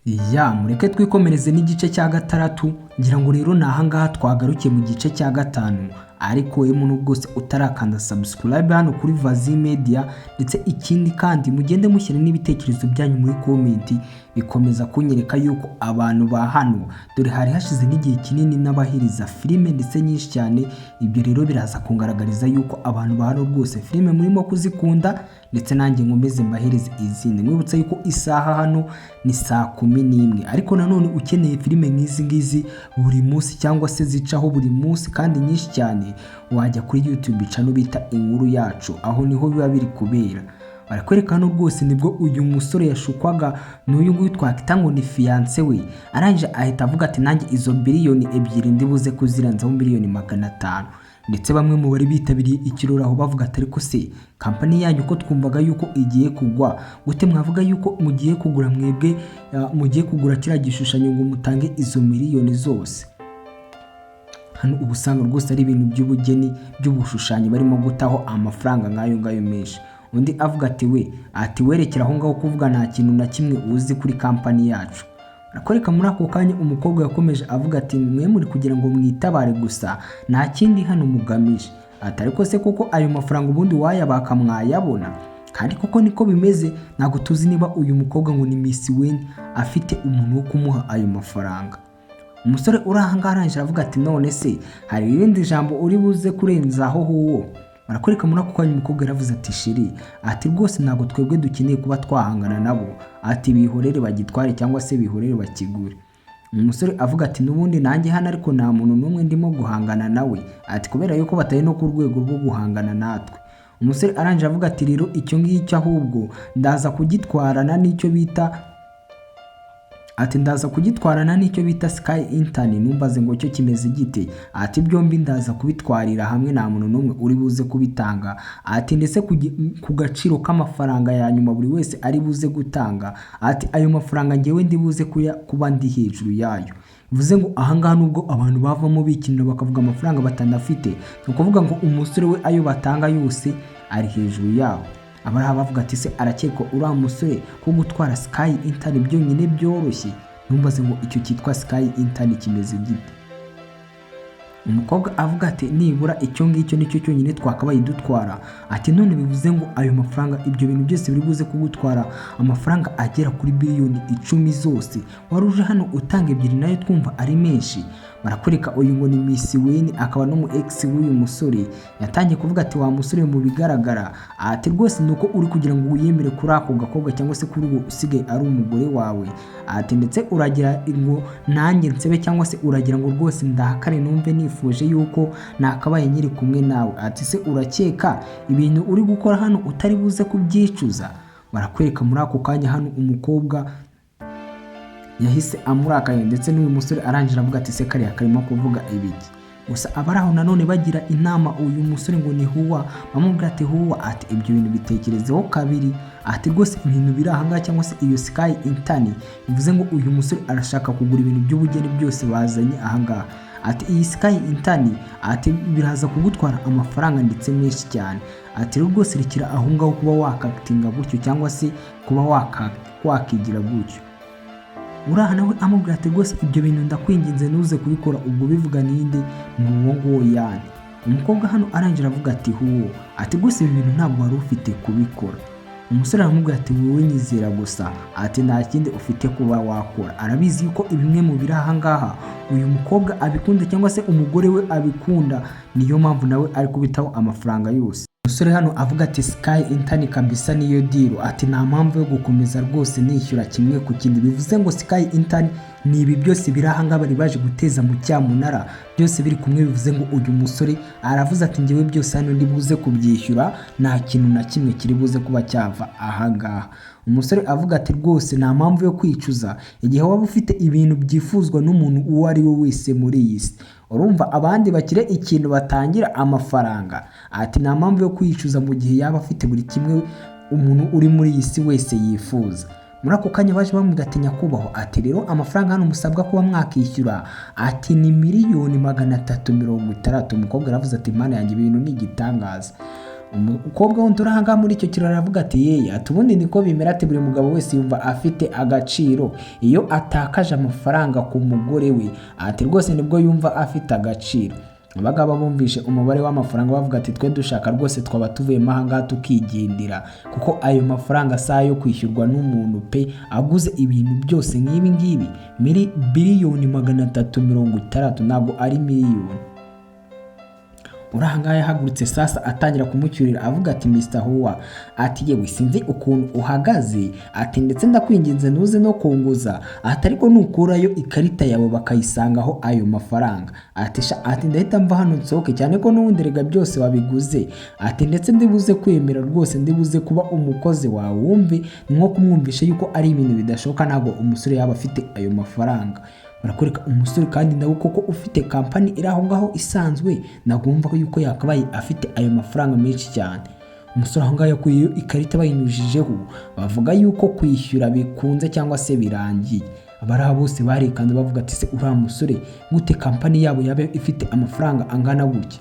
Ya, mureke twikomereze n'igice cya gatandatu. Ngira ngo rero ni ahangaha twagarukiye mu gice cya gatanu, ariko we muntu rwose utarakanda subscribe hano kuri Vazi Media, ndetse ikindi kandi mugende mushyira n'ibitekerezo byanyu muri comment, bikomeza kunyereka yuko abantu ba hano, dore hari hashize n'igihe kinini n'abahiriza filime ndetse nyinshi cyane. Ibyo rero biraza kungaragariza yuko abantu ba hano rwose filime murimo kuzikunda, ndetse nanjye nkomeze mbahereze izindi. Mwibutsa yuko isaha hano ni saa 11, ariko nanone ukeneye filime nk'izi ngizi buri munsi cyangwa se zicaho buri munsi kandi nyinshi cyane, wajya kuri YouTube channel bita Inkuru Yacu, aho niho biba biri kubera. Barakwereka hano rwose nibwo uyu musore yashukwaga n'uyu nguyu twakwita ngo ni fiancé we, arangije ahita avuga ati: "Nanjye izo biliyoni 2 ndibuze kuzirenzaho miliyoni 500." Ndetse bamwe mu bari bitabiriye ikirori aho bavuga ati: "Ariko se company yanyu ko twumvaga yuko igiye kugwa, gute mwavuga yuko mugiye kugura mwebwe, mugiye kugura kiriya gishushanyo ngo mutange izo miliyoni zose?" Hano uba usanga rwose ari ibintu by'ubugeni, by'ubushushanyo, barimo gutaho amafaranga nk'ayo ngayo menshi. Undi avuga ati: "We," ati, "werekera aho ngaho kuvuga, nta kintu na kimwe uzi kuri company yacu." Arakwereka muri ako kanya umukobwa yakomeje avuga ati: "Mwe muri kugira ngo mwitabare gusa, nta kindi hano mugamije." Ati: "Ariko se koko ayo mafaranga ubundi wayabaka mwayabona?" Kandi koko niko bimeze. Ntabwo tuzi niba uyu mukobwa ngo ni Miss Wen afite umuntu wo kumuha ayo mafaranga. Umusore uri aha ngaha arangije aravuga ati: "None se hari irindi jambo uri buze kurenzaho huwo?" Barakwereka muri ako kanya umukobwa yaravuze ati: "Chéri," ati, "rwose ntabwo twebwe dukeneye kuba twahangana nabo," ati, "bihorere bagitware cyangwa se bihorere bakigure." Umusore avuga ati: "N'ubundi nanjye hano ariko nta muntu n'umwe ndimo guhangana nawe," ati, "kubera yuko batari no ku rwego rwo guhangana natwe." Umusore arangije avuga ati: "Rero icyo ngicyo ahubwo ndaza kugitwarana n'icyo bita," ati, "ndaza kugitwarana n'icyo bita Sky Intern, numbaze ngo cyo kimeze gite." Ati: "Byombi ndaza kubitwarira hamwe, nta muntu n'umwe uri buze kubitanga." Ati: "Ndetse ku gaciro k'amafaranga ya nyuma buri wese ari buze gutanga," ati, "ayo mafaranga ngewe ndi buze kuba ndi hejuru yayo." Bivuze ngo ahangaha nubwo abantu bavamo bikinira bakavuga amafaranga batanafite, ni ukuvuga ngo umusore we ayo batanga yose ari hejuru yabo. Abari bavuga ati: "Se arakekwa uriya musore ko gutwara Sky Intern byonyine byoroshye?" Ntumbaze ngo icyo cyitwa Sky Intern kimeze gite. Umukobwa avuga ati: "Nibura icyo ngicyo nicyo cyonyine twakabaye dutwara." Ati: "None bivuze ngo ayo mafaranga, ibyo bintu byose biri buze kugutwara amafaranga agera kuri biliyoni 10 zose, wari uje hano utanga ebyiri nayo twumva ari menshi." Barakwereka uyu ngo ni Miss Wen, akaba n'umu ex w'uyu musore. Yatangiye kuvuga ati: "Wa musore, mu bigaragara," ati, "rwose ni uko uri kugira ngo wiyemere kuri ako gakobwa cyangwa se kuri uwo usigaye ari umugore wawe," ati, "ndetse uragira ngo nanjye nsebe cyangwa se uragira ngo rwose ndakare numve nifuje yuko nakabaye nkiri kumwe nawe." Ati: "Se urakeka ibintu uri gukora hano utari buze kubyicuza?" Barakwereka muri ako kanya hano umukobwa yahise amurakaye, ndetse n'uyu musore arangira avuga ati: "Se kariya karimo kuvuga ibiki?" Gusa abari aho nanone bagira inama uyu musore ngo ni Huwa, bamubwira ati: "Huwa," ati, "ibyo bintu bitekerezeho kabiri," ati, "rwose ibintu biri ahangaha cyangwa se iyo Sky Intern," bivuze ngo uyu musore arashaka kugura ibintu by'ubugeni byose bazanye ahangaha. Ati: "Iyi Sky Intern," ati, "biraza kugutwara amafaranga ndetse menshi cyane." Ati: "Rero rwose rekera aho ngaho kuba wakakitinga gutyo cyangwa se kuba wakigira gutyo." Uriya nawe amubwira ati: "Rwose ibyo bintu ndakwinginze ntuze kubikora." Ubwo bivuga ninde? Ni uwo nguwo yani. Umukobwa hano arangira avuga ati: "Huwo," ati, "rwose ibi bintu ntabwo wari ufite kubikora." Umusore aramubwira ati: "Wowe nyizera gusa," ati, "nta kindi ufite kuba wakora." Arabizi yuko bimwe mu biri aha ngaha uyu mukobwa abikunda cyangwa se umugore we abikunda, niyo mpamvu nawe ari kubitaho amafaranga yose. Umusore hano avuga ati: "Sky Intern kabisa niyo deal," ati, "nta mpamvu yo gukomeza rwose nishyura kimwe ku kindi." Bivuze ngo Sky Intern ni ibi byose biri aha ngaha bari baje guteza mu cyamunara, byose biri kumwe. Bivuze ngo uyu musore aravuze ati: "Ngewe byose hano ndi buze kubyishyura, nta kintu na kimwe kiri buze kuba cyava aha ngaha." Umusore avuga ati: "Rwose nta mpamvu yo kwicuza igihe waba ufite ibintu byifuzwa n'umuntu uwo ari we wese muri iyi si." Urumva abandi bakire ikintu batangira amafaranga. Ati: "Nta mpamvu yo kwicuza mu gihe yaba afite buri kimwe umuntu uri muri iyi si wese yifuza." Muri ako kanya baje bamubwira ati: "Nyakubahwa," ati, "rero amafaranga hano musabwa kuba mwakishyura," ati, "ni miliyoni 360." Umukobwa aravuze ati: "Mana yanjye, ibintu ni igitangaza." Umukobwa wundi uri ahangaha muri icyo kirori aravuga ati: "Yeye," ati: "Ubundi niko bimera," ati: "Buri mugabo wese yumva afite agaciro iyo atakaje amafaranga ku mugore we," ati: "Rwose nibwo yumva afite agaciro." Abangaba bumvishe umubare w'amafaranga bavuga ati: "Twe dushaka rwose twaba tuvuyemo ahangaha tukigendera, kuko ayo mafaranga si ayo kwishyurwa n'umuntu pe, aguze ibintu byose nk'ibi ngibi." Miri 360 biliyoni ntabwo ari miliyoni. Uri ahangaha yahagurutse sasa atangira kumucyurira, avuga ati: "Mr Huwa," ati: "Yewe, sinzi ukuntu uhagaze," ati: "Ndetse ndakwinginze ntuze no kunguza," ati: "Ariko nukurayo ikarita yawe bakayisangaho ayo mafaranga," ati: "Sha," ati: "ndahita mva hano nsohoke, cyane ko n'ubundi rega byose wabiguze," ati: "Ndetse ndibuze kwemera rwose, ndibuze kuba umukozi wawe." Wumve, ni nko kumwumvisha yuko ari ibintu bidashoboka, ntabwo umusore yaba afite ayo mafaranga. Barakwereka umusore kandi nawe koko ufite kampani iri aho ngaho isanzwe, ntabwo wumva yuko yakabaye afite ayo mafaranga menshi cyane. Umusore aho ngaho yakuyeyo ikarita bayinyujijeho, bavuga yuko kwishyura bikunze cyangwa se birangiye. Abari aho bose barikanze, bavuga ati: "Se uriya musore gute kampani yabo yaba ifite amafaranga angana gutya?"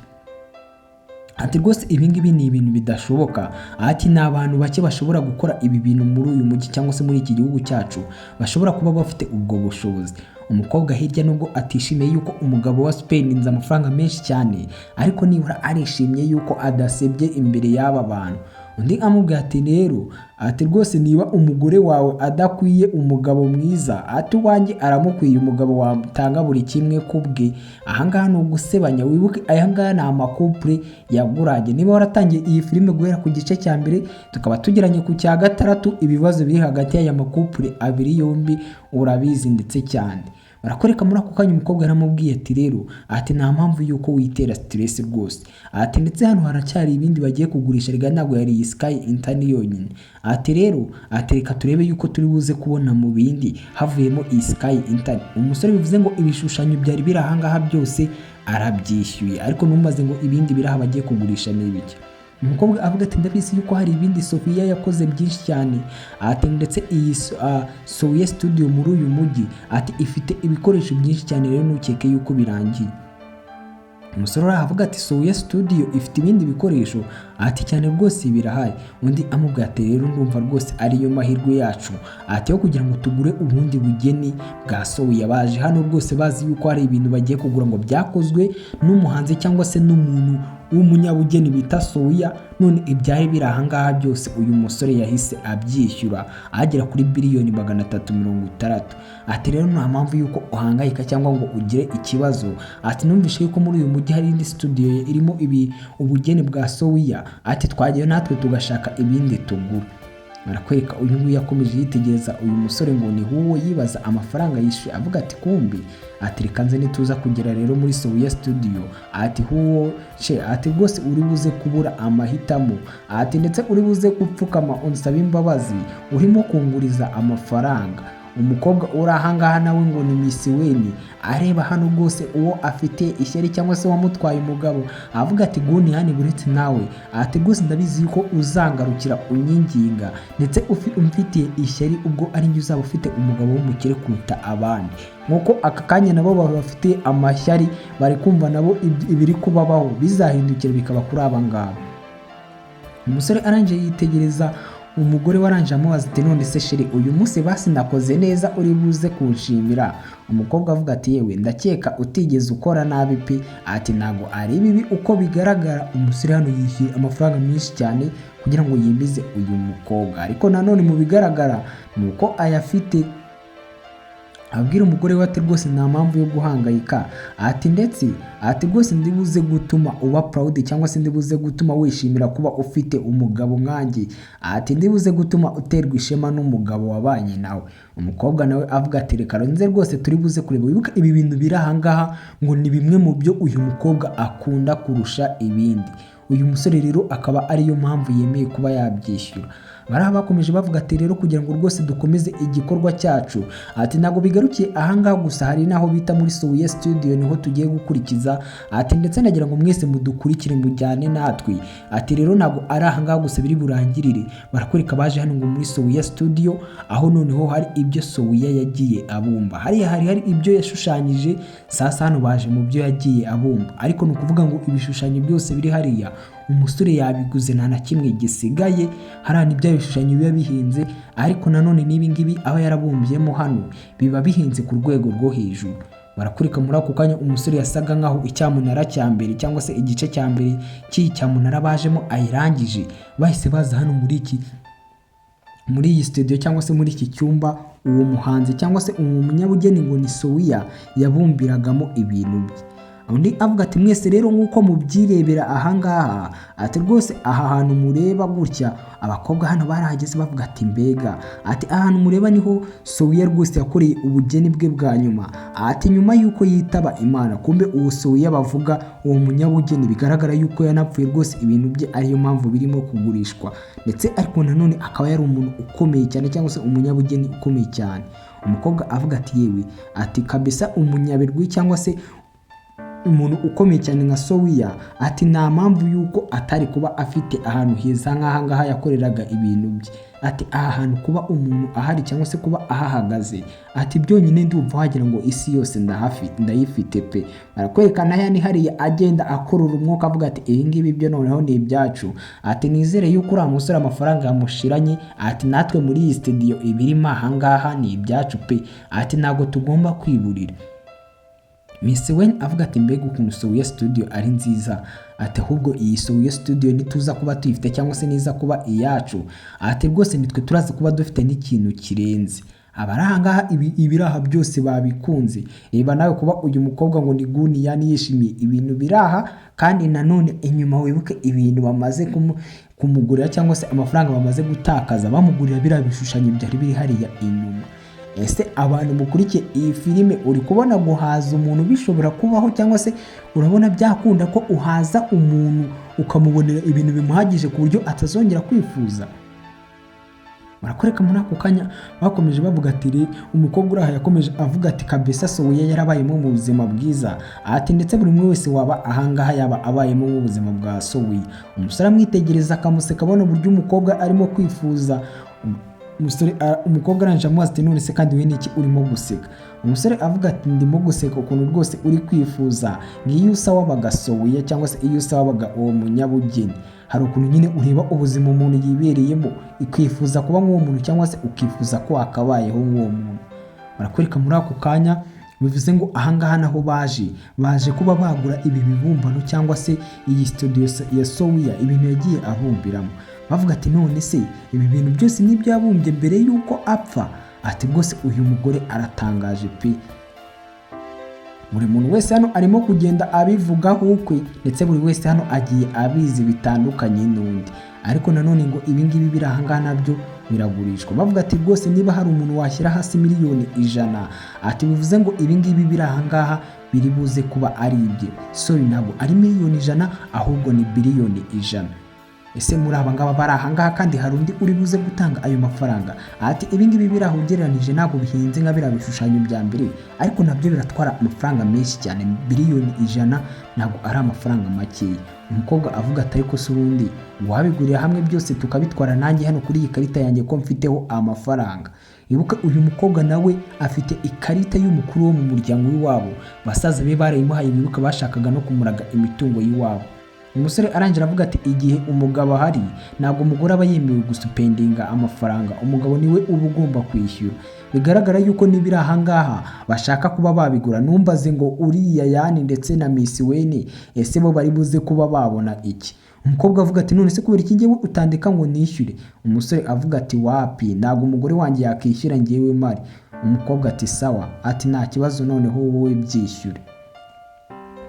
Ati: "Rwose ibi ngibi ni ibintu bidashoboka," ati: "Ni abantu bake bashobora gukora ibi bintu muri uyu mujyi cyangwa se muri iki gihugu cyacu, bashobora kuba bafite ubwo bushobozi." Umukobwa hirya, nubwo atishimiye yuko umugabo wa spendinze amafaranga menshi cyane, ariko nibura arishimye yuko adasebye imbere y'aba bantu. Undi amubwira ati: "Rero," ati: "rwose niba umugore wawe adakwiye umugabo mwiza," ati: "uwanjye aramukwiye, umugabo watanga buri kimwe ku bwe." Ahangaha ni ugusebanya. Wibuke aya ngaya ni ama couple yaguranye. Niba waratangiye iyi filime guhera ku gice cya mbere, tukaba tugeranye ku cya gatandatu, ibibazo biri hagati y'aya ma couple abiri yombi urabizi ndetse cyane. Barakwereka muri ako kanya umukobwa yaramubwiye ati: "Rero," ati: "nta mpamvu y'uko witera stress rwose," ati: "ndetse hano haracyari ibindi bagiye kugurisha, rega ntabwo yari iyi Sky Intern yonyine." Ati: "Rero," ati: "reka turebe yuko turi buze kubona mu bindi havuyemo iyi Sky Intern." Umusore bivuze ngo ibishushanyo byari biri ahangaha byose arabyishyuye, ariko ntumbaze ngo ibindi biri aha bagiye kugurisha ni ibiki. Umukobwa avuga ati: "Ndabizi yuko hari ibindi Sofiya yakoze byinshi cyane," ati: "ndetse iyi Sofiya Studio muri uyu mujyi," ati: "ifite ibikoresho byinshi cyane, rero ntukeke yuko birangiye." Umusore aravuga ati: "Sofiya Studio ifite ibindi bikoresho?" Ati: "Cyane rwose birahari." Undi amubwira ati: "Rero ndumva rwose ariyo mahirwe yacu," ati: "yo kugira ngo tugure ubundi bugeni bwa Sofiya." Baje hano rwose bazi yuko hari ibintu bagiye kugura ngo byakozwe n'umuhanzi cyangwa se n'umuntu w'umunyabugeni bita Sowiya. None ibyari biri ahangaha byose uyu musore yahise abyishyura, agera kuri 360 biliyoni. Ati: "Rero nta mpamvu y'uko uhangayika cyangwa ngo ugire ikibazo," ati: "numvishe yuko muri uyu mujyi hari indi studio irimo ibi ubugeni bwa Sowiya," ati: "twagiye natwe tugashaka ibindi tugura." Barakwereka uyu nguyu yakomeje yitegereza uyu musore ngo ni huwo, yibaza amafaranga yishyuye, avuga ati: "Kumbi," ati: "reka nze nituza kugera rero muri Sowiya Studio," ati: "huwo ce," ati: "rwose uri buze kubura amahitamo," ati: "ndetse uri buze gupfukama unsaba imbabazi urimo kunguriza amafaranga." Umukobwa uri ahangaha nawe ngo ni Miss Weni, areba hano rwose uwo afite ishyari cyangwa se wamutwaye umugabo, avuga ati: "Guni hani buretse nawe," ati: "rwose ndabizi yuko uzangarukira unyinginga, ndetse umfitiye ishyari ubwo ari njye uzaba ufite umugabo w'umukire kuruta abandi." Nk'uko aka kanya nabo bafite amashyari, bari kumva nabo ibiri kubabaho bizahindukira bikaba kuri aba ngaba. Umusore arangije yitegereza umugore, warangije amubaza ati: "None se chéri, uyu munsi basi nakoze neza uri buze kunshimira?" Umukobwa avuga ati: "Yewe, ndakeka utigeze ukora nabi pe," ati: "ntabwo ari bibi uko bigaragara." Umusore hano yishyuye amafaranga menshi cyane kugira ngo yimize uyu mukobwa, ariko nanone mu bigaragara ni uko ayafite. Abwira umugore we ati: "Rwose nta mpamvu yo guhangayika," ati: "ndetse," ati: "rwose ndibuze gutuma uba proud cyangwa se ndibuze gutuma wishimira kuba ufite umugabo nkanjye," ati: "ndibuze gutuma uterwa ishema n'umugabo wabanye nawe." Umukobwa nawe avuga ati: "Reka nze rwose turi buze kureba." Wibuke ibi bintu biri ahangaha ngo ni bimwe mu byo uyu mukobwa akunda kurusha ibindi. Uyu musore rero akaba ariyo mpamvu yemeye kuba yabyishyura. Bariya bakomeje bavuga ati: "Rero kugira ngo rwose dukomeze igikorwa cyacu," ati: "ntabwo bigarukiye ahangaha gusa, hari n'aho bita muri Sowiya Studio, niho tugiye gukurikiza," ati: "ndetse nagira ngo mwese mudukurikire mujyane natwe," ati: "rero ntabwo ari ahangaha gusa biri burangirire." Barakwereka baje hano ngo muri Sowiya Studio, aho noneho hari ibyo Sowiya yagiye abumba. Hariya hari ibyo yashushanyije, sasa hano baje mu byo yagiye abumba, ariko ni ukuvuga ngo ibishushanyo byose biri hariya. Umusore yabiguze, nta na kimwe gisigaye. Hariya ni bya bishushanyo biba bihenze, ariko nanone n'ibi ngibi aba yarabumbyemo hano biba bihenze ku rwego rwo hejuru. Barakwereka muri ako kanya umusore yasaga nkaho icyamunara cya mbere cyangwa se igice cya mbere cy'iyi cyamunara bajemo ayirangije. Bahise baza hano muri iyi studio cyangwa se muri iki cyumba uwo muhanzi cyangwa se uwo munyabugeni ngo ni Sowiya yabumbiragamo ibintu bye. Undi avuga ati: "Mwese rero nk'uko mubyirebera ahangaha," ati "rwose aha hantu mureba gutya," abakobwa hano barahageze bavuga ati: "Mbega," ati "ahantu mureba niho Sowiya rwose yakoreye ubugeni bwe bwa nyuma," ati "nyuma y'uko yitaba Imana." Kumbe uwo Sowiya bavuga, uwo munyabugeni, bigaragara yuko yanapfuye rwose, ibintu bye ariyo mpamvu birimo kugurishwa, ndetse ariko nanone akaba yari umuntu ukomeye cyane cyangwa se umunyabugeni ukomeye cyane. Umukobwa avuga ati: "Yewe," ati "kabisa umunyabirwi cyangwa se umuntu ukomeye cyane nka Sowiya," ati "nta mpamvu y'uko atari kuba afite ahantu heza nk'aha ngaha yakoreraga ibintu bye," ati "aha hantu kuba umuntu ahari cyangwa se kuba ahahagaze," ati "byonyine ndumva wagira ngo isi yose ndayifite pe." Barakwerekana yani hariya agenda akurura umwuka avuga ati: "Ibi ngibi byo noneho ni ibyacu," ati "nizere yuko uriya musore amafaranga yamushiranye," ati "natwe muri iyi studio ibirimo aha ngaha ni ibyacu pe," ati "ntabwo tugomba kwiburira." Miss Wen avuga ati: "Mbega ukuntu Sowiya Studio ari nziza," ati "ahubwo iyi Sowiya Studio nituza kuba tuyifite cyangwa se niza kuba iyacu," ati "rwose nitwe turaza kuba dufite n'ikintu kirenze." Abari aha ngaha ibiraha byose babikunze. Reba nawe kuba uyu mukobwa ngo ni Guni yani yishimiye ibintu biraha, kandi nanone inyuma wibuke ibintu bamaze kumugurira cyangwa se amafaranga bamaze gutakaza bamugurira biriya bishushanyo byari biri hariya inyuma. Ese abantu mukurikiye iyi filime, uri kubona guhaza umuntu bishobora kubaho, cyangwa se urabona byakunda ko uhaza umuntu ukamubonera ibintu bimuhagije ku buryo atazongera kwifuza? Barakwereka muri ako kanya bakomeje bavuga ati: Umukobwa uri aha yakomeje avuga ati: "Kabisa Sowiya yarabayemo mu buzima bwiza," ati "ndetse buri umwe wese waba ahangaha yaba abayemo mu buzima bwa Sowiya." Umusore amwitegereza akamuseka, abona uburyo umukobwa arimo kwifuza. Umusore, umukobwa arangije amubaza ati: "None se kandi we niki urimo guseka?" Umusore avuga ati: "Ndimo guseka ukuntu rwose uri kwifuza ngiyo usa wabaga Sowiya cyangwa se iyo usa wabaga uwo munyabugeni." Hari ukuntu nyine ureba ubuzima umuntu yibereyemo ukifuza kuba nk'uwo muntu cyangwa se ukifuza ko wakabayeho nk'uwo muntu. Barakwereka muri ako kanya, bivuze ngo ahangaha naho baje kuba bagura ibi bibumbano cyangwa se iyi studio ya Sowiya, ibintu yagiye abumbiramo. Bavuga ati: "None se ibi bintu byose nibyo yabumbye mbere y'uko apfa?" Ati: "Rwose uyu mugore aratangaje pe." Buri muntu wese hano arimo kugenda abivugaho ukwe, ndetse buri wese hano agiye abizi bitandukanye n'undi. Ariko nanone ngo ibi ngibi biri ahangaha nabyo biragurishwa. Bavuga ati: "Rwose niba hari umuntu washyira hasi miliyoni 100," ati "bivuze ngo ibi ngibi biri ahangaha biri buze kuba ari ibye." Sorry, ntabwo ari miliyoni 100, ahubwo ni biliyoni 100. Ese muri aba ngaba bari ahangaha kandi hari undi uri buze gutanga ayo mafaranga? Ati: "Ibi ngibi biri aho ugereranije ntabwo bihenze nka biriya bishushanyo bya mbere, ariko nabyo biratwara amafaranga menshi cyane. Biliyoni 100 ntabwo ari amafaranga makeya." Umukobwa avuga ati: "Ariko se ubundi wabigurira hamwe byose tukabitwara, nanjye hano kuri iyi karita yanjye ko mfiteho amafaranga?" Ibuka uyu mukobwa nawe afite ikarita y'umukuru wo mu muryango w'iwabo, basaza be barayimuhaye. Bibuka bashakaga no kumuraga imitungo y'iwabo. Umusore arangira avuga ati: "Igihe umugabo ahari ntabwo umugore aba yemewe guspendinga amafaranga, umugabo niwe uba ugomba kwishyura." Bigaragara yuko n'ibiri ahangaha bashaka kuba babigura. Numbaze ngo uriya Yani ndetse na Miss Weni, ese bo bari buze kuba babona iki? Umukobwa avuga ati: "None se kubera iki ngewe utandika ngo nishyure?" Umusore avuga ati: "Wapi, ntabwo umugore wanjye yakishyura ngewe mari." Umukobwa ati: "Sawa," ati "nta kibazo, noneho wowe byishyure."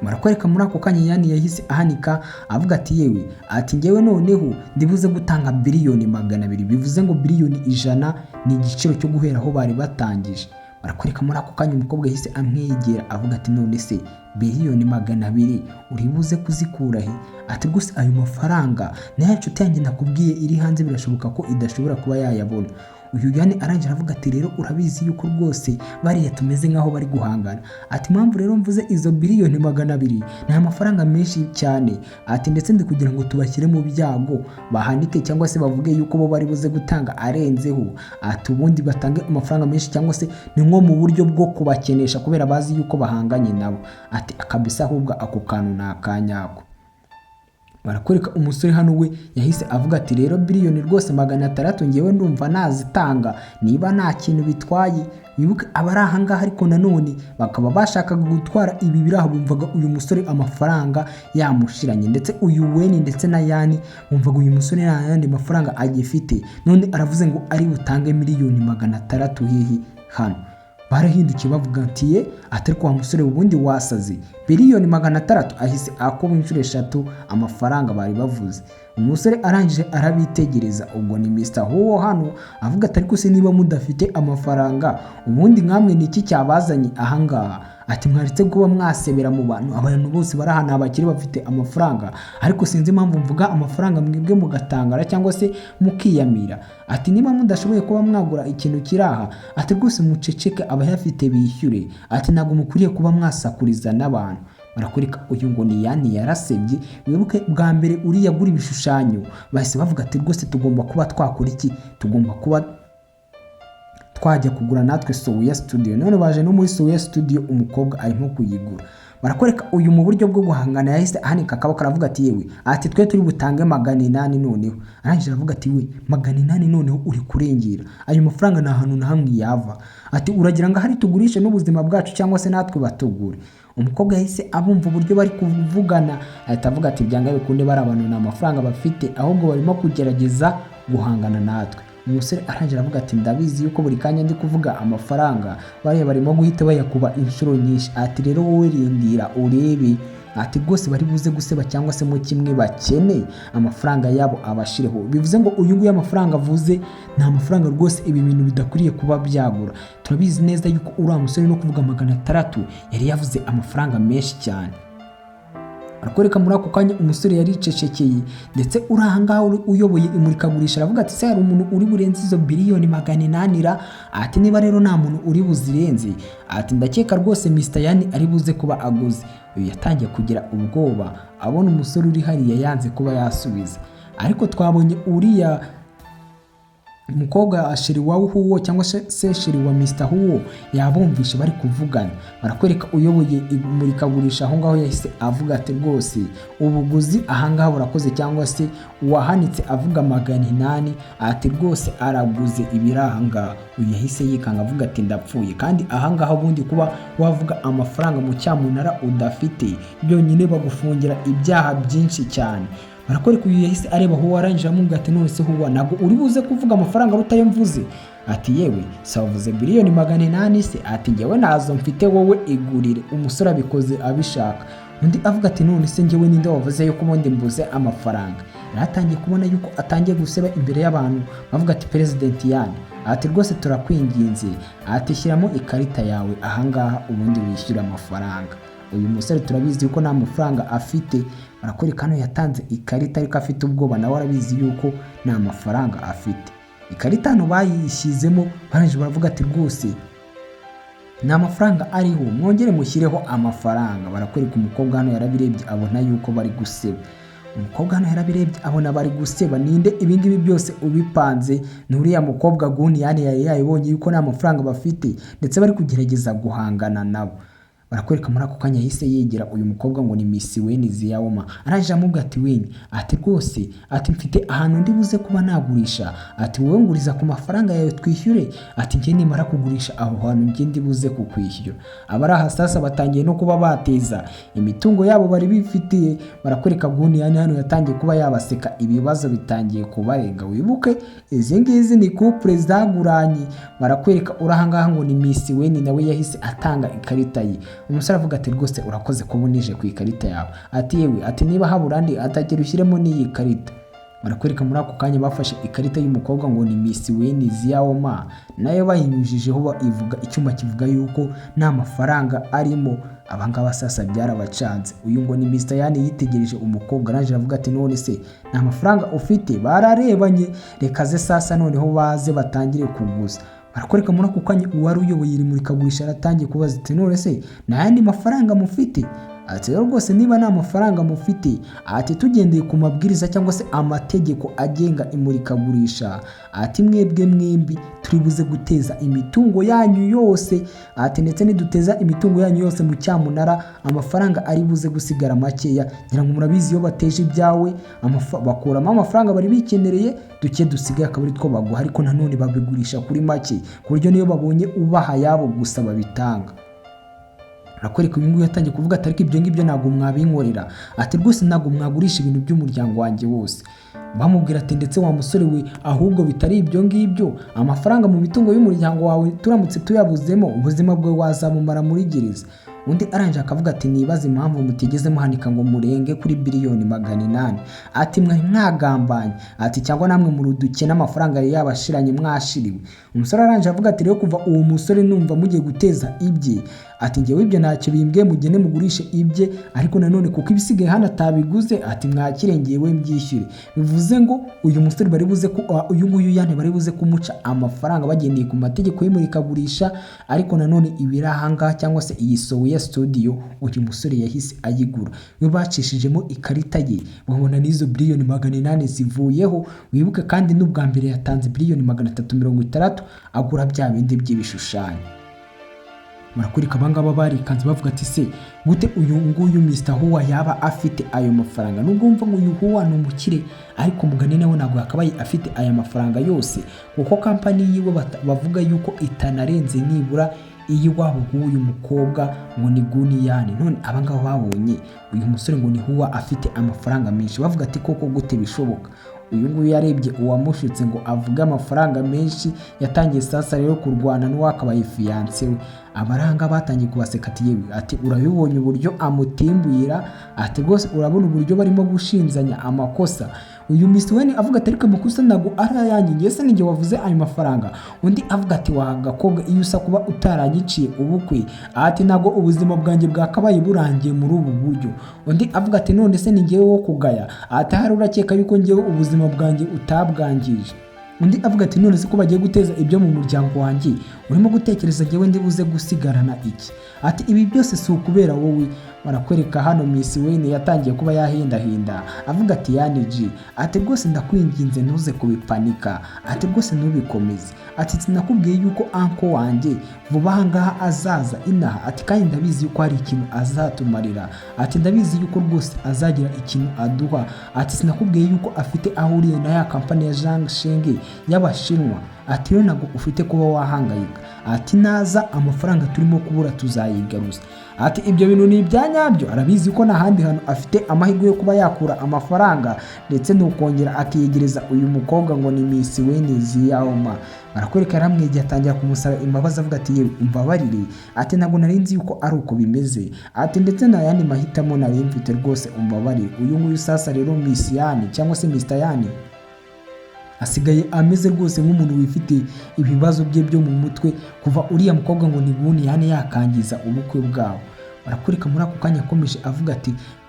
Barakwereka muri ako kanya Yani yahise ahanika avuga ati: "Yewe," ati "ngewe noneho ndibuze gutanga biliyoni 200." Bivuze ngo biliyoni 100 ni igiciro cyo guhera aho bari batangije. Barakwereka muri ako kanya umukobwa yahise amwegera avuga ati: "None se biliyoni 200 uri buze kuzikura he?" Ati: "Rwose ayo mafaranga nayo nshuti yanjye nakubwiye iri hanze birashoboka ko idashobora kuba yayabona." Uyu Yani arangira avuga ati: "Rero urabizi yuko rwose bariya tumeze nk'aho bari guhangana," ati "impamvu rero mvuze izo biliyoni 200 ni amafaranga menshi cyane," ati "ndetse ndi kugira ngo tubashyire mu byago bahanike cyangwa se bavuge yuko bo bari buze gutanga arenzeho," ati "ubundi batange amafaranga menshi, cyangwa se ni nko mu buryo bwo kubakenesha kubera bazi yuko bahanganye nabo." Ati: "Kabisa ahubwo ako kantu ni akanyako." Barakwereka umusore hano we yahise avuga ati rero biliyoni rwose 600 ngewe ndumva nazitanga niba nta kintu bitwaye. Wibuke abari ahangaha, ariko nanone bakaba bashakaga gutwara ibi biraha. Bumvaga uyu musore amafaranga yamushiranye, ndetse uyu Weni ndetse na Yani bumvaga uyu musore nta yandi mafaranga agifite, none aravuze ngo ari butange miliyoni 600 hehe hano. Barahindukiye bavuga ati ye, atari kwa musore, ubundi wasaze, biliyoni 600. Ahise akuba inshuro 3 amafaranga bari bavuze. Umusore arangije arabitegereza, ubwo ni Mr Huwo hano, avuga ati ariko se niba mudafite amafaranga, ubundi nkamwe ni iki cyabazanye ahangaha? Ati mwaretse kuba mwasebera mu bantu, abantu bose bari aha ni abakire bafite amafaranga, ariko sinzi impamvu mvuga amafaranga mwebwe mugatangara cyangwa se mukiyamira. Ati niba mudashoboye kuba mwagura ikintu kiri aha, ati rwose muceceke, abayafite bishyure. Ati ntabwo mukwiriye kuba mwasakuriza n'abantu. Barakwereka uyu ngo ni Yani yarasebye. Wibuke bwa mbere uriya agura ibishushanyo, bahise bavuga ati rwose tugomba kuba twakora iki? Tugomba kuba twajya kugura natwe Soya Studio. None baje no muri Soya Studio, umukobwa arimo kuyigura. Barakwereka uyu mu buryo bwo guhangana yahise ahanika akaboko, aravuga ati yewe, ati twe turi butange 800. Noneho arangije aravuga ati we, 800 noneho uri kurengera, ayo mafaranga nta hantu na hamwe yava. Ati uragira ngo ahari tugurishe n'ubuzima bwacu cyangwa se natwe batugure? Umukobwa yahise abumva uburyo bari kuvugana, ahita avuga ati byanga bikunde bari abantu nta mafaranga bafite, ahubwo barimo kugerageza guhangana natwe. Umusore arangira avuga ati ndabizi yuko buri kanya ndi kuvuga amafaranga, bariya barimo guhita bayakuba inshuro nyinshi. Ati rero wowe rindira urebe, ati rwose bari buze guseba cyangwa se mo kimwe bakene amafaranga yabo abashireho. Bivuze ngo uyu nguyu amafaranga avuze ni amafaranga rwose ibi bintu bidakwiriye kuba byagura. Turabizi neza yuko uriya musore no kuvuga 600 yari yavuze amafaranga menshi cyane. Arakwereka muri ako kanya umusore yaricecekeye, ndetse uri ahangaha uyoboye imurikagurisha aravuga ati se hari umuntu uri burenze izo biliyoni 800 ra? Ati niba rero nta muntu uri buzirenze, ati ndakeka rwose Mr Yani ari buze kuba aguze. Uyu yatangiye kugira ubwoba abona umusore uri hariya yanze kuba yasubiza, ariko twabonye uriya umukobwa chéri wa Huwo cyangwa se chéri wa Mr Huwo yabumvishe bari kuvugana. Barakwereka uyoboye imurikagurisha aho ngaho yahise avuga ati rwose ubuguzi ahangaha burakoze, cyangwa se uwahanitse avuga 800, ati rwose araguze ibiri ahangaha. Uyu yahise yikanga avuga ati ndapfuye, kandi ahangaha ubundi kuba wavuga amafaranga mu cyamunara udafite byonyine bagufungira ibyaha byinshi cyane. Barakwereka uyu yahise areba aho warangije amubwira ati none se Huwa, ntabwo uri buze kuvuga amafaranga aruta mvuze? Ati yewe, savuze biliyoni 800 se? Ati njyewe nazo mfite, wowe igurire. Umusore abikoze abishaka. Undi avuga ati none se njyewe ninde wavuze yuko ubundi mbuze amafaranga? Yari atangiye kubona yuko atangiye guseba imbere y'abantu. Bavuga ati President Yani, ati rwose turakwinginze, ati shyiramo ikarita yawe ahangaha ubundi wishyure amafaranga. Uyu musore turabizi yuko nta mafaranga afite. Barakwereka hano yatanze ikarita ariko afite ubwoba, nawe arabizi yuko nta mafaranga afite. Ikarita hano bayishyizemo, barangije baravuga ati rwose nta mafaranga ariho, mwongere mushyireho amafaranga. Barakwereka umukobwa hano yarabirebye abona yuko bari guseba. Umukobwa hano yarabirebye abona bari guseba. Ninde ibingibi byose ubipanze? Ni uriya mukobwa Guni Yani yari yayibonye yuko nta mafaranga bafite, ndetse bari kugerageza guhangana nabo. Barakwereka muri ako kanya yahise yegera uyu mukobwa ngo ni Miss Weni Ziyawoma, arangije amubwira ati Weni, ati rwose, ati mfite ahantu ndi buze kuba nagurisha, ati wowe nguriza ku mafaranga yawe twishyure, ati njye nimara kugurisha aho hantu njye ndi buze kukwishyura. Abari aha sasa batangiye no kuba bateza imitungo yabo bari bifitiye. Barakwereka Guni Yani hano yatangiye kuba yabaseka, ibibazo bitangiye kubarenga. Wibuke izi ngizi ni couple zaguranye. Barakwereka uri ahangaha ngo ni Miss Weni, nawe yahise atanga ikarita ye. Umusore avuga ati rwose urakoze kuba unije ku ikarita yawe. Ati yewe, ati niba habura andi, atagira ushyiremo n'iyi karita. Barakwereka muri ako kanya bafashe ikarita y'umukobwa ngo ni Miss Weni Ziyawoma, nayo bayinyujijeho ivuga icyuma kivuga yuko nta mafaranga arimo. Abangaba sasa byarabacanze. Uyu ngo ni Mr Yani yitegereje umukobwa, arangije avuga ati none se nta mafaranga ufite? Bararebanye, reka ze sasa noneho baze batangire kuguza. Barakwereka muri ako kanya uwari uyoboye iri murikagurisha aratangiye kubaza ati none se nta yandi mafaranga mufite? Ati rero rwose niba nta mafaranga mufite, ati tugendeye ku mabwiriza cyangwa se amategeko agenga imurikagurisha, ati mwebwe mwembi turi buze guteza imitungo yanyu yose, ati ndetse niduteza imitungo yanyu yose mu cyamunara, amafaranga ari buze gusigara makeya. Ngira ngo murabizi, iyo bateje ibyawe bakuramo amafaranga bari bikenereye, duke dusigaye akaba ari two baguha, ariko nanone babigurisha kuri make, ku buryo niyo babonye ubaha ayabo gusa babitanga. Arakwereka uyu nguyu yatangiye kuvuga ati ariko ibyo ngibyo ntabwo mwabinkorera, ati rwose ntabwo mwagurisha ibintu by'umuryango wanjye wose. Bamubwira ati ndetse wa musore we, ahubwo bitari ibyo ngibyo, amafaranga mu mitungo y'umuryango wawe turamutse tuyabuzemo, ubuzima bwawe wazamumara muri gereza. Undi arangije akavuga ati nibaze impamvu mutigeze muhanika ngo murenge kuri biliyoni 800, ati mwari mwagambanye, ati cyangwa namwe muri udukene, amafaranga yari yabashiranye, mwashiriwe. Umusore arangije avuga ati rero kuva uwo musore numva mugiye guteza ibye, ati ngewe ibyo ntacyo bimbwiye, mugende mugurishe ibye, ariko nanone kuko ibisigaye hano atabiguze, ati mwakirengeye we mbyishyure. Bivuze ngo uyu musore bari buze ku uyu nguyu yani bari buze kumuca amafaranga bagendeye ku mategeko y'imurikagurisha. Ariko nanone ibiri ahangaha cyangwa se iyi Sowiya Studio, uyu musore yahise ayigura, we bacishijemo ikarita ye, babona n'izo biliyoni 800 zivuyeho. Wibuke kandi n'ubwa mbere yatanze biliyoni 360 agura bya bindi by'ibishushanyo. Murakwereka abangaba barikanze, bavuga ati se gute uyu nguyu Mr Huwa yaba afite ayo mafaranga? Nubwo wumva ngo uyu Huwa ni umukire, ariko mugani nawe ntabwo yakabaye afite aya mafaranga yose, kuko kampani yiwe bavuga yuko itanarenze nibura iy'iwabo w'uyu mukobwa ngo ni Guniyani. None abangaba babonye uyu musore ngo ni Huwa afite amafaranga menshi, bavuga ati koko gute bishoboka? Uyu nguyu yarebye uwamushutse ngo avuge amafaranga menshi, yatangiye sasa rero kurwana n'uwakabaye fiancé we. Abaranga batangiye kubaseka, ati yewe, ati urabibonye uburyo amutimbuyira, ati rwose urabona uburyo barimo gushinzanya amakosa. Uyu Miss Weni avuga ati ariko amakosa ntabwo ari ayanjye, njye se ninjye wavuze ayo mafaranga? Undi avuga ati wa gakobwa, iyo usa kuba utaranyiciye ubukwe, ati ntabwo ubuzima bwanjye bwakabaye burangiye muri ubu buryo. Undi avuga ati none se ni njyewe wo kugaya? Ati ahari urakeka yuko njyewe ubuzima bwanjye utabwangije? Undi avuga ati none se ko bagiye guteza ibyo mu muryango wanjye, urimo gutekereza njyewe ndi buze gusigarana iki? Ati ibi byose si ukubera wowe. Barakwereka hano Miss Wayne yatangiye kuba yahindahinda, avuga ati Yani G, ati rwose ndakwinginze ntuze kubipanika, ati rwose ntubikomeze, ati sinakubwiye yuko uncle wanjye vuba aha ngaha azaza inaha? Ati kandi ndabizi yuko hari ikintu azatumarira, ati ndabizi yuko rwose azagira ikintu aduha, ati sinakubwiye yuko afite aho ahuriye na ya kampani ya Zhang Sheng y'Abashinwa? Ati rero ntabwo ufite kuba wahangayika, ati naza amafaranga turimo kubura tuzayigaruza. Ati ibyo bintu ni ibya nyabyo. Arabizi ko nta handi hantu afite amahirwe yo kuba yakura amafaranga, ndetse nukongera akiyegereza uyu mukobwa ngo ni Miss Weni Ziyaoma. Barakwereka yaramwegeye, atangira kumusaba imbabazi, avuga ati yewe umbabarire, ati ntabwo nari nzi yuko ari uko bimeze, ati ndetse nta yandi mahitamo nari mfite, rwose umbabarire. Uyu nguyu sasa rero Miss Yani cyangwa se Mr Yani asigaye ameze rwose nk'umuntu wifite ibibazo bye byo mu mutwe kuva uriya mukobwa ngo ni Guni Yani yakangiza ubukwe bwabo. Barakwereka muri ako kanya akomeje avuga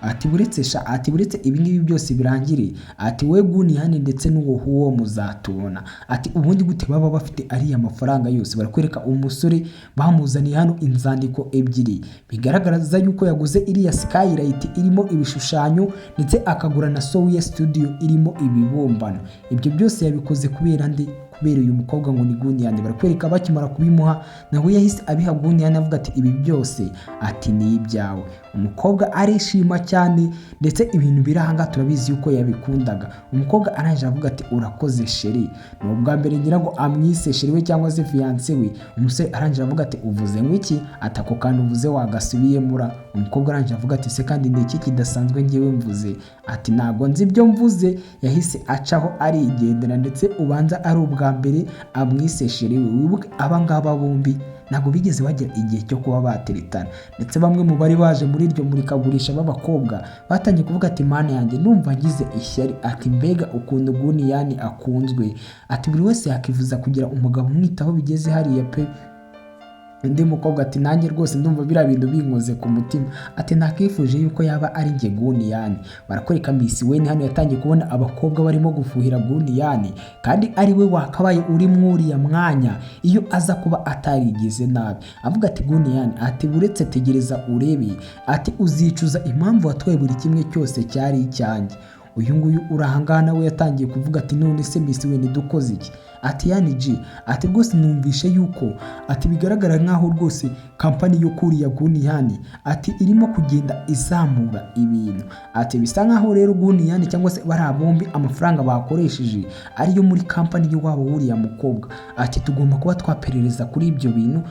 ati buretse sha, ati buretse ibingibi byose birangire, ati we Guni Yani ndetse n'uwo huwo muzatubona. Ati ubundi gute baba bafite ariya mafaranga yose? Barakwereka umusore bamuzaniye hano inzandiko ebyiri bigaragaza yuko yaguze iriya skylight irimo ibishushanyo, ndetse akagura na Sowiya Studio irimo ibibumbano. Ibyo byose yabikoze kubera nde? Kubera uyu mukobwa ngo ni Guniyani. Barakwereka bakimara kubimuha, nawe yahise abiha Guniyani, avuga ati ibi byose ati ni ibyawe. Umukobwa arishima cyane, ndetse ibintu biri ahangaha turabizi yuko yabikundaga. Umukobwa arangije avuga ati urakoze chéri. Ni ubwa mbere ngira ngo amwise chéri we cyangwa se fiancé we. Umusore arangije avuga ati uvuze ngo iki? Ati ako kantu uvuze wagasubiyemo ura. Umukobwa arangije avuga ati se kandi ni iki kidasanzwe ngewe mvuze? Ati ntabwo nzi ibyo mvuze. Yahise acaho arigendera, ndetse ubanza ari ubwa mbere amwise chéri we. Wibuke aba ngaba bombi ntabwo bigeze bagira igihe cyo kuba bateretana, ndetse bamwe mu bari baje muri iryo murikagurisha b'abakobwa batangiye kuvuga ati mana yanjye, numva ngize ishyari, ati mbega ukuntu Guniyani akunzwe, ati buri wese yakifuza kugira umugabo umwitaho bigeze hariya pe. Undi mukobwa ati: "Nanjye rwose ndumva biriya bintu binkoze ku mutima." Ati: "Nakifuje yuko yaba ari njye Guniyani." Barakwereka Miss Weni hano yatangiye kubona abakobwa barimo gufuhira Guniyani, kandi ari we wakabaye uri mwuriya mwanya iyo aza kuba atarigize nabi. Avuga ati: "Guniyani," ati, "buretse, tegereza urebe," ati, "uzicuza impamvu watwaye buri kimwe cyose cyari icyanjye." Uyu nguyu uri ahangaha nawe yatangiye kuvuga ati: "None se Miss Weni, dukoze iki?" Ati: "Yani G," ati, "rwose numvishe yuko," ati, "bigaragara nkaho rwose kampani yo kuriya Guniyani," ati, "irimo kugenda izamura ibintu." Ati: "Bisa nkaho rero Guniyani cyangwa se bariya bombi amafaranga bakoresheje ariyo muri kampani y'iwabo w'uriya mukobwa." Ati: "Tugomba kuba twaperereza kuri ibyo bintu,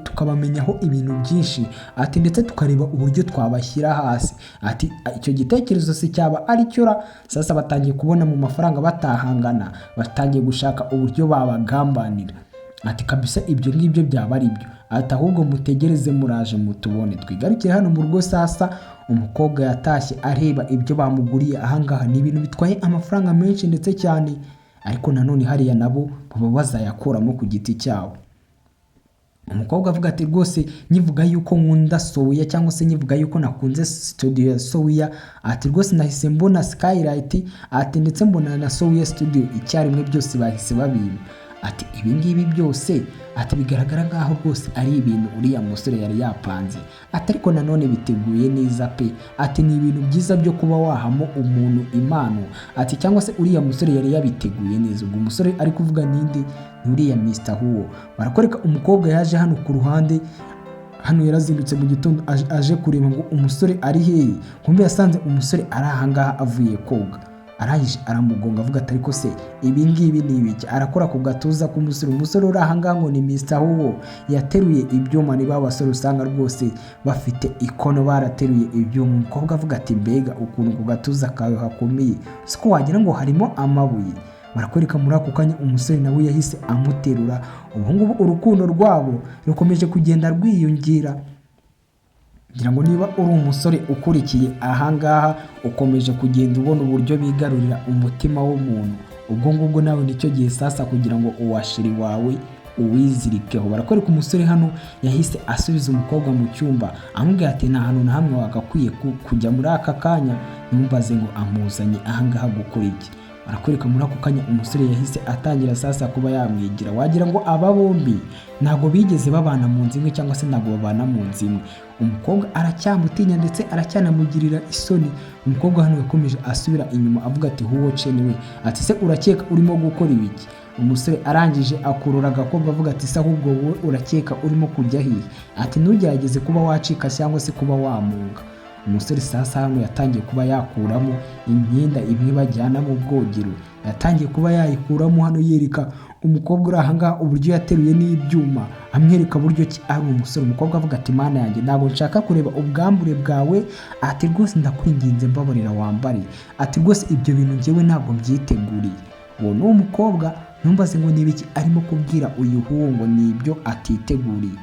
tukabamenyaho ibintu byinshi," ati, "ndetse tukareba uburyo twabashyira hasi." Ati: "Icyo gitekerezo si cyaba ari cyo ra?" Sasa batangiye kubona mu mafaranga batahangana, batangiye gushaka uburyo babagambanira. Ati: "Kabisa ibyo ngibyo byaba ari byo." Ati: "Ahubwo mutegereze, muraje mutubone." Twigarukire hano mu rugo. Sasa umukobwa yatashye areba ibyo bamuguriye ahangaha, ni ibintu bitwaye amafaranga menshi ndetse cyane, ariko nanone hariya nabo baba bazayakuramo ku giti cyabo. Umukobwa avuga ati: "Rwose nyivuga yuko nkunda Sowiya, cyangwa se nyivuga yuko nakunze studio ya Sowiya," ati, "rwose nahise mbona Skylight," ati, "ndetse mbona na Sowiya Studio icyarimwe, byose bahise babimpa." Ati: "Ibi ngibi byose," ati, "bigaragara nkaho rwose ari ibintu uriya musore yari yapanze," ati, "ariko nanone biteguye neza pe." Ati: "Ni ibintu byiza byo kuba wahamo umuntu impano," ati, "cyangwa se uriya musore yari yabiteguye neza." Ubwo umusore ari kuvuga ninde? Ni uriya Mr Huwo. Barakwereka umukobwa yaje hano ku ruhande. Hano yarazindutse mu gitondo aje kureba ngo umusore ari hehe. Kumbe yasanze umusore ari ahangaha avuye koga. Arangije aramugonga, avuga ati: "Ariko se ibi ngibi ni ibiki?" Arakora ku gatuza k'umusore. Umusore uri ahangaha ngo ni Mr Huwo, yateruye ibyuma. Ni ba basore usanga rwose bafite ikono, barateruye ibyuma. Umukobwa avuga ati: "Mbega ukuntu ku gatuza kawe hakomeye, siko wagira ngo harimo amabuye." Barakwereka muri ako kanya umusore nawe yahise amuterura. Ubu ngubu urukundo rwabo rukomeje kugenda rwiyongera. Ngira ngo niba uri umusore ukurikiye ahangaha, ukomeje kugenda ubona uburyo bigarurira umutima w'umuntu. Ubwo ngubwo nawe nicyo gihe sasa kugira ngo uwashiri wawe uwizirikeho. Barakwereka umusore hano yahise asubiza umukobwa mu cyumba, amubwira ati: "Nta hantu na hamwe wagakwiye kujya muri aka kanya." Ntumbaze ngo amuzanye ahangaha gukora iki. Barakwereka muri ako kanya umusore yahise atangira sasa kuba yamwigira. Wagira ngo aba bombi ntabwo bigeze babana mu nzu imwe, cyangwa se ntabwo babana mu nzu imwe. Umukobwa aracyamutinya, ndetse aracyanamugirira isoni. Umukobwa hano yakomeje asubira inyuma, avuga ati: "Huwo ceni we," ati, "se urakeka urimo gukora ibiki?" Umusore arangije akurura agakobwa, avuga ati: "Se ahubwo wowe urakeka urimo kujya hehe?" Ati: "Ntugerageze kuba wacika cyangwa se kuba wamunga." Umusore sasa hano yatangiye kuba yakuramo imyenda imwe bajyana mu bwogero, yatangiye kuba yayikuramo hano, yereka umukobwa uri ahangaha uburyo yateruye n'ibyuma, amwereka buryo ki ari umusore. Umukobwa avuga ati: "Mana yanjye, ntabwo nshaka kureba ubwambure bwawe," ati, "rwose ndakwinginze, mbabarira wambare," ati, "rwose ibyo bintu njyewe ntabwo mbyiteguriye." Uwo ni umukobwa. Ntumbaze ngo ni ibiki arimo kubwira uyu huwo ngo ni ibyo atiteguriye.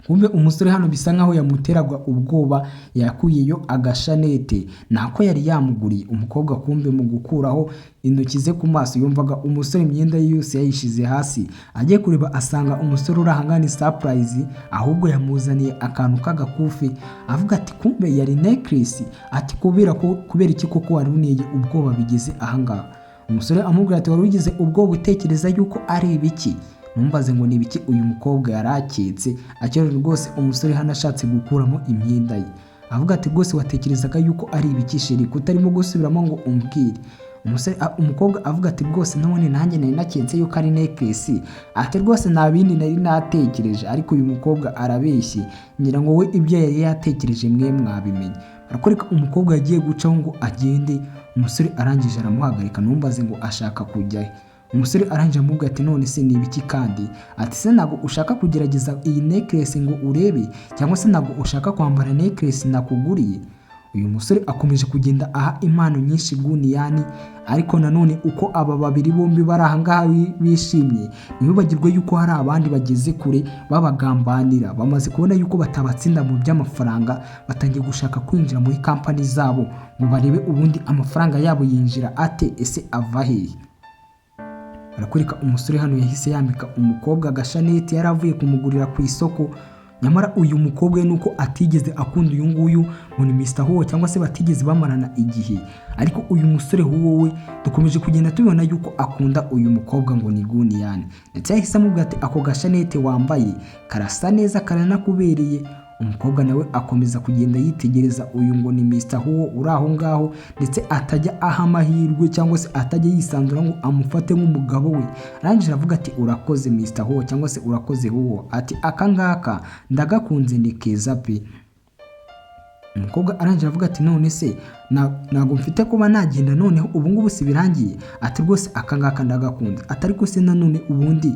Kumbe umusore hano bisa nkaho yamuteraga ubwoba, yakuyeyo agashanete nako yari yamuguriye. Umukobwa kumbe mu gukuraho intoki ze ku maso, yumvaga umusore imyenda ye yose yayishize hasi. Agiye kureba asanga umusore uri ahangana ni surprise, ahubwo yamuzaniye akantu k'agakufi. Avuga ati: "Kumbe yari necklace," ati, "kubera ko kubera iki koko wari uneye ubwoba bigeze ahangaha?" Umusore amubwira ati: "Wari ugize ubwoba utekereza yuko ari ibiki?" Ntumbaze ngo ni ibiki uyu mukobwa yari aketse akiri. Rwose umusore hano ashatse gukuramo imyenda ye, avuga ati: "Rwose watekerezaga yuko ari ibiki chéri, kutarimo gusubiramo ngo umbwire?" Umusore, umukobwa avuga ati: "Rwose none nanjye nari naketse yuko ari necklace," ati, "rwose nta bindi nari natekereje." Ariko uyu mukobwa arabeshye. Ngira ngo we ibyo yari yatekereje mwe mwabimenye. Barakwereka umukobwa yagiye gucaho ngo agende, umusore arangije aramuhagarika. Ntumbaze ngo ashaka kujyahe. Umusore arangije amubwira ati: "None se ni ibiki kandi?" Ati: "Se ntabwo ushaka kugerageza iyi necklace ngo urebe, cyangwa se ntabwo ushaka kwambara necklace nakuguriye?" Uyu musore akomeje kugenda aha impano nyinshi Guniyani, ariko nanone uko aba babiri bombi bari ahangaha bishimye, ntibibagirwe yuko hari abandi bageze kure babagambanira. Bamaze kubona yuko batabatsinda mu by'amafaranga, batangiye gushaka kwinjira muri kampani zabo ngo barebe ubundi amafaranga yabo yinjira ate, ese ava hehe. Barakwereka umusore hano yahise yambika umukobwa agashaneti yari avuye kumugurira ku isoko. Nyamara uyu mukobwa we nuko atigeze akunda uyu nguyu ngo ni Mr Huwo, cyangwa se batigeze bamarana igihe, ariko uyu musore Huwo we dukomeje kugenda tubona yuko akunda uyu mukobwa ngo ni Guniyani. Ndetse yahise amubwira ati ako gashanete wambaye karasa neza, karanakubereye. Umukobwa nawe akomeza kugenda yitegereza uyu ngo ni Mr Huwo uri aho ngaho, ndetse atajya aha amahirwe cyangwa se atajya yisanzura ngo amufate nk'umugabo we. Arangije aravuga ati urakoze Mr Huwo, cyangwa se urakoze Huwo, ati aka ngaka ndagakunze ni keza pe. Umukobwa arangije avuga ati none se ntabwo mfite kuba nagenda, noneho ubu ngubu si birangiye? Ati rwose aka ngaka ndagakunze. Ati ariko se nanone ubundi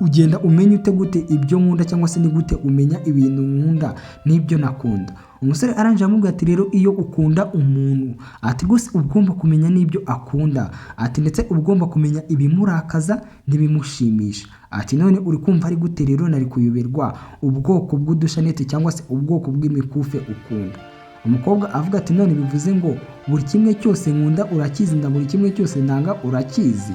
ugenda umenya ute gute ibyo nkunda, cyangwa se ni gute umenya ibintu nkunda n'ibyo nakunda? Umusore arangije amubwira ati rero iyo ukunda umuntu, ati rwose uba ugomba kumenya n'ibyo akunda, ati ndetse uba ugomba kumenya ibimurakaza n'ibimushimisha. Ati none uri kumva ari gute rero nari kuyoberwa ubwoko bw'udushanete cyangwa se ubwoko bw'imikufe ukunda? Umukobwa avuga ati none bivuze ngo buri kimwe cyose nkunda urakizi, na buri kimwe cyose nanga urakizi?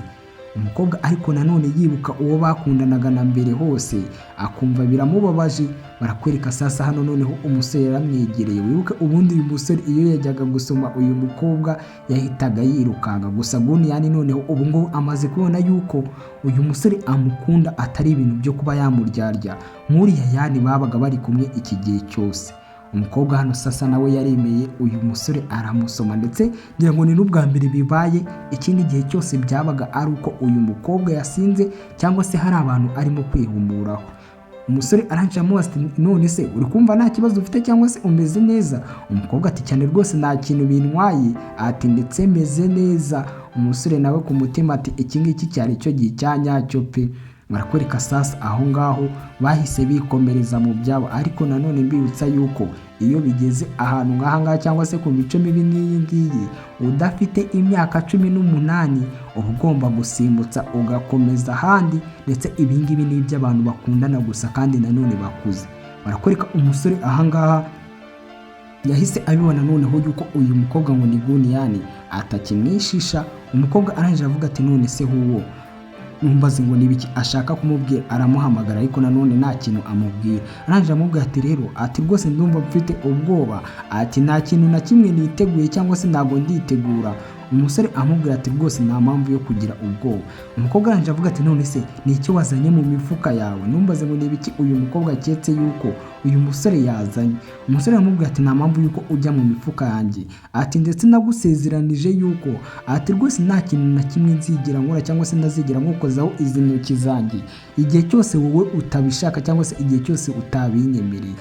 Umukobwa ariko nanone yibuka uwo bakundanaga na mbere hose, akumva biramubabaje. Barakwereka sasa hano noneho umusore yaramwegereye. Wibuke ubundi uyu musore iyo yajyaga gusoma uyu mukobwa yahitaga yirukanka gusa. Guniyani noneho ubu ngubu amaze kubona yuko uyu musore amukunda, atari ibintu byo kuba yamuryarya nk'uriya yani babaga bari kumwe iki gihe cyose. Umukobwa hano sasa nawe yaremeye, uyu musore aramusoma, ndetse ngira ngo ni n'ubwa mbere bibaye. Ikindi gihe cyose byabaga ari uko uyu mukobwa yasinze cyangwa se hari abantu arimo kwihumuraho. Umusore arangije amubaza ati none se uri kumva nta kibazo ufite cyangwa se umeze neza? Umukobwa ati cyane rwose nta kintu bintwaye, ati ndetse meze neza. Umusore nawe ku mutima ati iki ngiki cyari cyo gihe cya nyacyo pe. Barakwereka sasa aho ngaho bahise bikomereza mu byabo. Ariko nanone mbibutsa yuko iyo bigeze ahantu nk'aha ngaha cyangwa se ku mico mibi nk'iyi ngiyi, udafite imyaka 18 uba ugomba gusimbutsa ugakomeza ahandi. Ndetse ibi ngibi ni iby'abantu bakundana gusa kandi nanone bakuze. Barakwereka umusore aha ngaha yahise abibona noneho yuko uyu mukobwa ngo ni Guniyani atakimwishisha. Umukobwa arangije avuga ati none se Huwo, numbaze ngo nibiki ashaka kumubwira? Aramuhamagara ariko nanone nta kintu amubwira. Arangije amubwira ati rero, ati rwose ndumva mfite ubwoba, ati nta kintu na kimwe niteguye cyangwa se ntabwo nditegura. Umusore amubwira ati rwose nta mpamvu yo kugira ubwoba. Umukobwa arangije avuga ati none se ni icyo wazanye mu mifuka yawe? Numbaze ngo ni ibiki uyu mukobwa aketse yuko uyu musore yazanye. Umusore aramubwira ati nta mpamvu yuko ujya mu mifuka yanjye, ati ndetse nagusezeranije yuko, ati rwose nta kintu na kimwe nzigera nkora cyangwa se ntazigera nkukozaho izi ntoki zanjye igihe cyose wowe utabishaka cyangwa se igihe cyose utabinyemereye.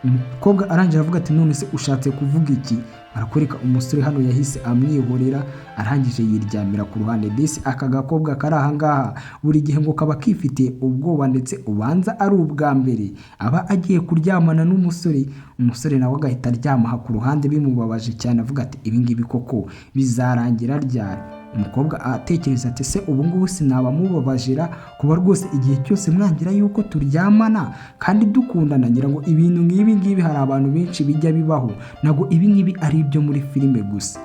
Umukobwa arangije avuga ati none se ushatse kuvuga iki? Barakwereka umusore hano yahise amwihorera, arangije yiryamira ku ruhande. Disi aka gakobwa kari aha ngaha buri gihe ngo kaba kifitiye ubwoba, ndetse ubanza ari ubwa mbere aba agiye kuryamana n'umusore. Umusore nawe agahita aryama aha ku ruhande bimubabaje cyane, avuga ati ibi ngibi koko bizarangira ryari? Umukobwa atekereza ati se ubu ngubu sinaba mubabajira kuba rwose igihe cyose mwangira yuko turyamana kandi dukundana? Ngira ngo ibintu nk'ibi ngibi hari abantu benshi bijya bibaho, ntabwo ibi ngibi ari ibyo muri filime gusa.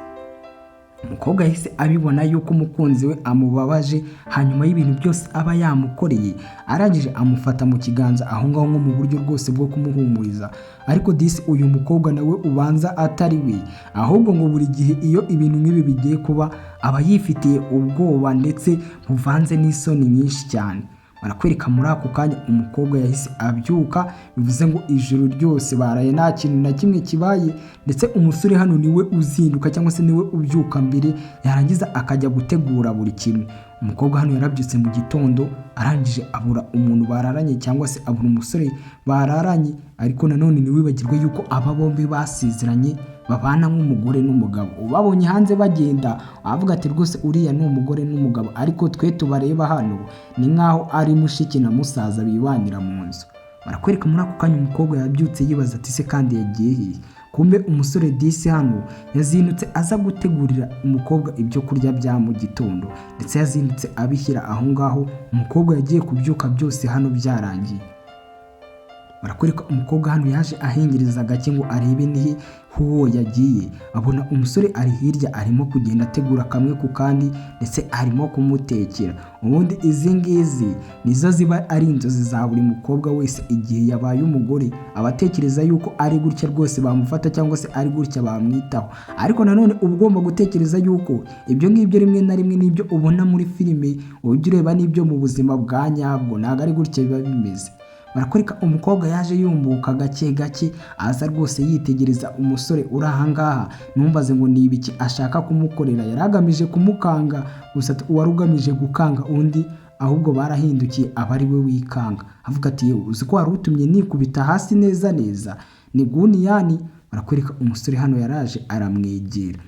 Umukobwa yahise abibona yuko umukunzi we amubabaje hanyuma y'ibintu byose aba yamukoreye, arangije amufata mu kiganza aho ngaho nko mu buryo rwose bwo kumuhumuriza. Ariko disi uyu mukobwa nawe ubanza atari we, ahubwo ngo buri gihe iyo ibintu nk'ibi bigiye kuba aba yifitiye ubwoba ndetse buvanze n'isoni nyinshi cyane. Barakwereka muri ako kanya umukobwa yahise abyuka, bivuze ngo ijoro ryose baraye nta kintu na kimwe kibaye. Ndetse umusore hano niwe uzinduka cyangwa se niwe ubyuka mbere, yarangiza akajya gutegura buri kimwe. Umukobwa hano yarabyutse mu gitondo, arangije abura umuntu bararanye cyangwa se abura umusore bararanye. Ariko nanone ntiwibagirwe yuko aba bombi basezeranye babana nk'umugore n'umugabo. Ubabonye hanze bagenda wavuga ati rwose uriya ni umugore n'umugabo, ariko twe tubareba hano ni nk'aho ari mushiki na musaza bibanira mu nzu. Barakwereka muri ako kanya umukobwa yabyutse yibaza ati se kandi yagiye hehe? Kumbe umusore disi hano yazindutse aza gutegurira umukobwa ibyo kurya bya mu gitondo, ndetse yazindutse abishyira aho ngaho. Umukobwa yagiye kubyuka byose hano byarangiye. Barakwereka umukobwa hano yaje ahengereza gake ngo arebe nihe huwo yagiye, abona umusore ari hirya arimo kugenda ategura kamwe ku kandi, ndetse arimo kumutekera. Ubundi izi ngizi nizo ziba ari inzozi za buri mukobwa wese igihe yabaye umugore, aba atekereza yuko ari gutya rwose bamufata cyangwa se ari gutya bamwitaho. Ariko nanone uba ugomba gutekereza yuko ibyo ngibyo rimwe na rimwe n'ibyo ubona muri filime ujya ureba n'ibyo mu buzima bwa nyabwo, ntabwo ari gutya biba bimeze. Barakwereka umukobwa yaje yumbuka gake gake, aza rwose yitegereza umusore uri ahangaha. Ntumbaze ngo ni ibiki ashaka kumukorera, yari agamije kumukanga gusa. Uwari ugamije gukanga undi ahubwo barahindukiye aba ari we wikanga, avuga ati: "Yewe, uzi ko wari utumye nikubita hasi neza neza ni guniyani." Barakwereka umusore hano yaraje aramwegera,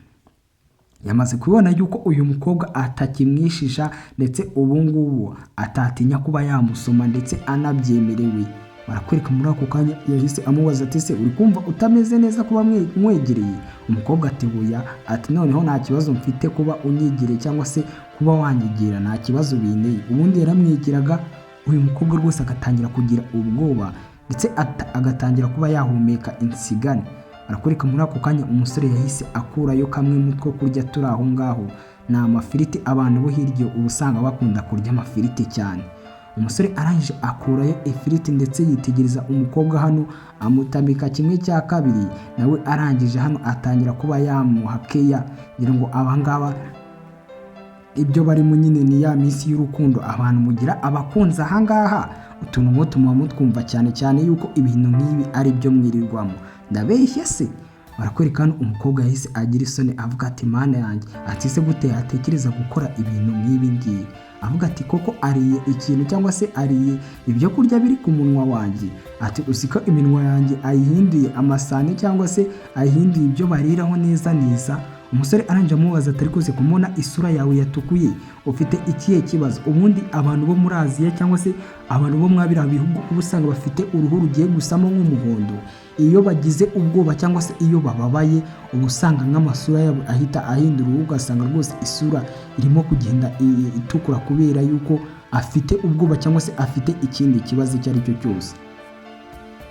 yamaze kubona yuko uyu mukobwa atakimwishisha, ndetse ubu ngubu atatinya kuba yamusoma ndetse anabyemerewe. Barakwereka muri ako kanya yahise amubaza ati: "Se uri kumva utameze neza kuba mwegereye?" Umukobwa ati: "Buya." Ati: "Noneho nta kibazo mfite kuba unyegereye cyangwa se kuba wanyegera, nta kibazo binteye." Ubundi yaramwegeraga uyu mukobwa rwose agatangira kugira ubwoba, ndetse agatangira kuba yahumeka insigane. Barakwereka muri ako kanya umusore yahise akurayo kamwe mu two kurya turi aho ngaho, ni amafiriti. Abantu bo hirya uba usanga bakunda kurya amafiriti cyane. Umusore arangije akurayo ifiriti, ndetse yitegereza umukobwa hano amutamika kimwe cya kabiri, nawe arangije hano atangira kuba yamuha keya. Ngira ngo abangaba ibyo barimo nyine ni ya minsi y'urukundo, abantu mugira abakunzi ahangaha utuntu nk'utu muba mutwumva cyane cyane yuko ibintu nk'ibi ari byo mwirirwamo. Ndabeshye se? Barakwereka hano umukobwa yahise agira isoni, avuga ati: "Mana yanjye," ati: "Se gute yatekereza gukora ibintu nk'ibi ngibi?" Avuga ati: "Koko ariye ikintu cyangwa se ariye ibyo kurya biri ku munwa wanjye?" Ati: "Uzi ko iminwa yanjye ayihinduye amasahani cyangwa se ayihinduye ibyo bariraho neza neza?" Umusore arangije amubaza ati: "Ariko se kumubona isura yawe yatukuye, ufite ikihe kibazo?" Ubundi abantu bo muri Aziya cyangwa se abantu bo muri biriya bihugu uba usanga bafite uruhu rugiye gusamo nk'umuhondo, iyo bagize ubwoba cyangwa se iyo bababaye, uba usanga nk'amasura yabo ahita ahindura uruhu, ugasanga rwose isura irimo kugenda itukura kubera yuko afite ubwoba cyangwa se afite ikindi kibazo icyo ari cyo cyose.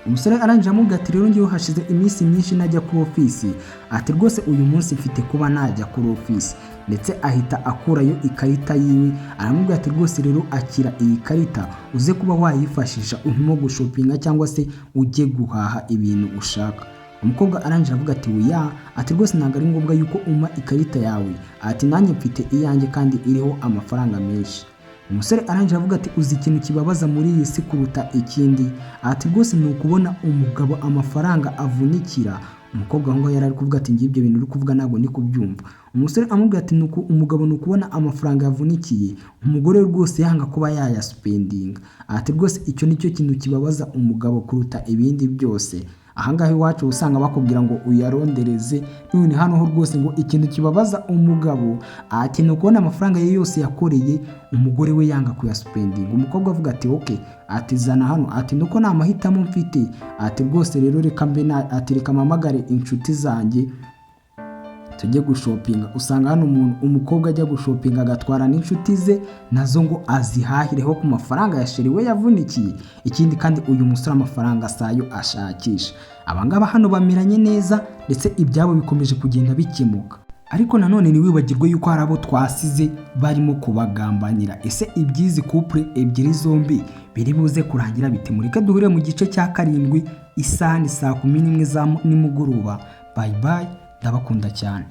Umusore arangije amubwira ati: "Rero ngewe hashize iminsi myinshi najya kuri ofisi," ati: "rwose uyu munsi mfite kuba najya kuri ofisi." Ndetse ahita akurayo ikarita yiwe, aramubwira ati: "Rwose rero akira iyi karita, uze kuba wayifashisha urimo gushopinga cyangwa se ujye guhaha ibintu ushaka." Umukobwa arangije avuga ati: "Oya," ati: "rwose ntabwo ari ngombwa yuko umpa ikarita yawe," ati: "nanjye mfite iyanjye kandi iriho amafaranga menshi." Umusore arangije avuga ati: "Uzi ikintu kibabaza muri iyi si kuruta ikindi?" Ati: "Rwose ni ukubona umugabo amafaranga avunikira." Umukobwa aho ngaho yari ari kuvuga ati: "Ngiye, ibyo bintu uri kuvuga ntabwo ndi kubyumva." Umusore amubwira ati: "Nuko umugabo ni ukubona amafaranga yavunikiye, umugore rwose yanga kuba yayasipendinga," ati: "rwose icyo nicyo kintu kibabaza umugabo kuruta ibindi byose." Ahangaha iwacu usanga bakubwira ngo uyarondereze, none hano ho rwose ngo ikintu kibabaza umugabo, ati: ni ukubona amafaranga ye yose yakoreye umugore we yanga kuyasipendinga. Umukobwa avuga ati: "Okay," ati: "zana hano," ati: "nuko nta mahitamo mfite," ati: "rwose rero reka mbe na," ati: "reka mpamagare inshuti zanjye tujye gushopinga." Usanga hano umuntu umukobwa ajya gushopinga agatwara n'inshuti ze nazo ngo azihahireho ku mafaranga ya chéri we yavunikiye. Ikindi kandi uyu musore amafaranga sayo ashakisha. Abangaba hano bameranye neza, ndetse ibyabo bikomeje kugenda bikemuka. Ariko nanone ntiwibagirwe yuko hari abo twasize barimo kubagambanira. Ese iby'izi couple ebyiri zombi biri buze kurangira bite? Mureke duhure mu gice cya karindwi, isaha ni saa 11 za nimugoroba. Bye bye, ndabakunda cyane.